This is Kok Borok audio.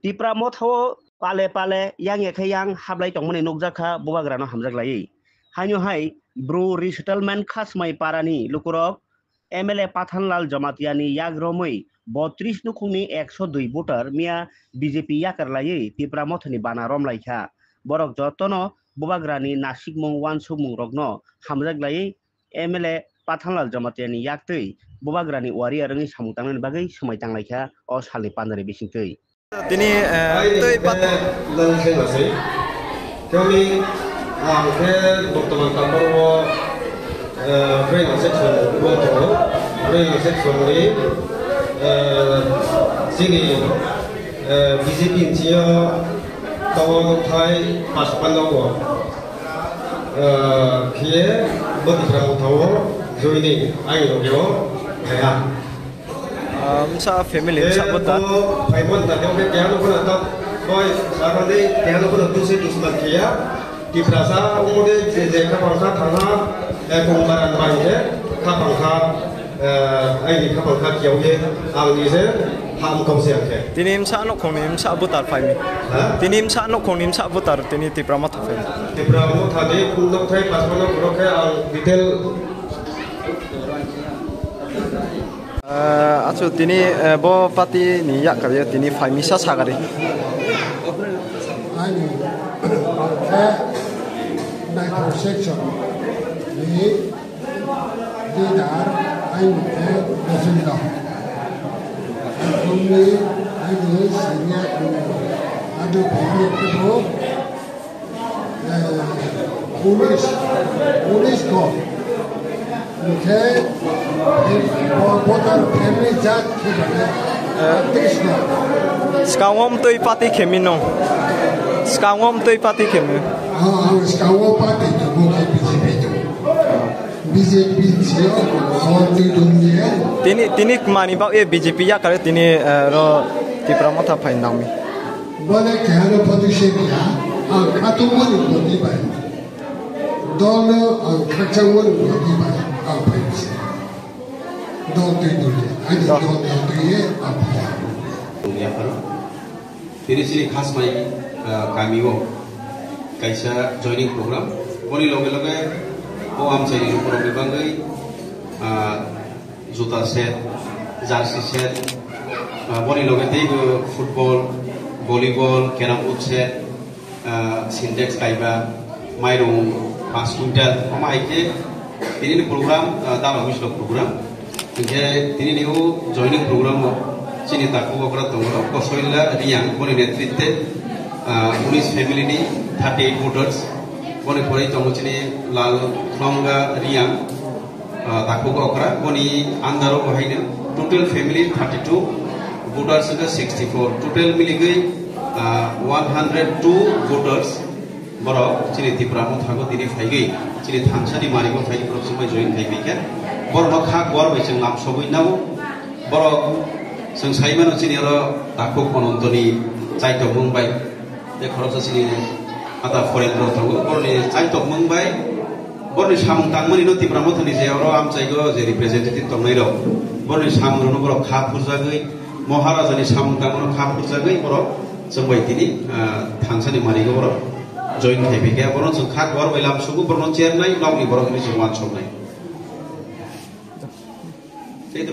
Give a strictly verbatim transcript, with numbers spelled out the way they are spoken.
Tipra Motha o pale pale yang ya khe yang hablai tongmani nukjakha bubagrano hamjak laiwi. Haino hai Bru Resettlement Khasmai Parani lukurok M L A Pathanlal Jamatiani yak romwi botris nukhungni ekso dui voter miya B J P yakar laiwi Tipra Mothani bana romlaikha. Borok jotono bubagrani nasikmung wansukmungrokno hamjak laiwi M L A Pathanlal Jamatiani yaktwi bubagrani warrior wngwi samung tangnani bagwi swmai tanglaikha o salni pandari bisingtwi. Tini, eh, tei pat- Nang khe masai. Kami ang khe bortoman tampar o, eh, Breng section o tongo. Breng section ni, eh, chini, eh, B J P ni sio tongo thai pas panno o. Eh, khiye bo Tipra Motha o joining ai logeo phaiya. Ah, msa family, msa bota. Bo phaimon ta khe keha no khuna ta, boi sara de keha no khuna duse dusman khiya. Tiprasa umode je je kha bangkha thangha, eh, kongkaran bai je kha bangkha, eh, aini kha bangkha khiya uye ang ni je ham kau se akhe. Tini msa no khongni msa butar phaimi. Ha? Tini msa no khongni msa butar tini Tipra Motha phaimi. Tipra Motha de kung nok thai pas no khoro khe ang detail. Ah, achu tini, eh, bo party ni yakkar ya tini phaimisa sagari. Ani khe naithok section ni leader ani khe Govinda. Ani senior ado bhaiya kebo Police, police ko. Hingkhe bo-, voter family jat khe bane, eh, tris no. Skangom twi party khemi no. Skangom twi party khemi. Ah, ang skangom party to bo khe B J P to. B J P sio, so twi dong ye. Tini, tini mani bak ye B J P yakare tini, eh, ro Tipra Motha phai nangmi. Bole kehano photo se kya, ang khatung mani boti bai. Dol no ang khakchang mani boti bai, ang phai se. Dol twi dol ye, ani dol dol twi ye, ang phai. Yapharo. Tini chini Khasmai, ah, kami o kaisa joining program. Boni loge loge o amchaini lukurokni bagwi, ah, juta set, jersey set, ah, boni loge teibo football, volleyball, carrom board set, ah, Sintex kaiba, mairung paanch quintal, omo hai khe tinini program, ah, dara wislo program. Hingkhe tinini o joining program o chini takhuk okra tongo, Kosoila Riyang, boni netritwe, ah, unis family ni thirty eight voters, boni pore tongo chini Lal Khulonga Riyang, ah, takhuk okra, boni under o haino total family thirty two, voters wngkha sixty four, total miligwi, ah, one hundred two voters borok chini Tipra Motha go tini phaigwi chini thansani marigo phai borok chumai join khai phaikha. Borokno kha gwar bai chwng lam sogwi nao. Borok chwng sai mano chini oro takhuk Onantoni chaitok mung bai. Tei khoroksa chini ata foreign rok tongo, boroni chaitok mung bai, boroni samung tangmani no Tipra Mothani je oro amchaigo je representative tongnai rok, boroni samung rokno borok kha phurjagwi, Maharajani samung tangmano kha phurjagwi borok chwng bai tini, ah, thansani marigo borok join khai phaikha, borok chwng kha gwar bai lam sugo, borokno chernai, nokni borok hinwi chwng uansuknai. Tei to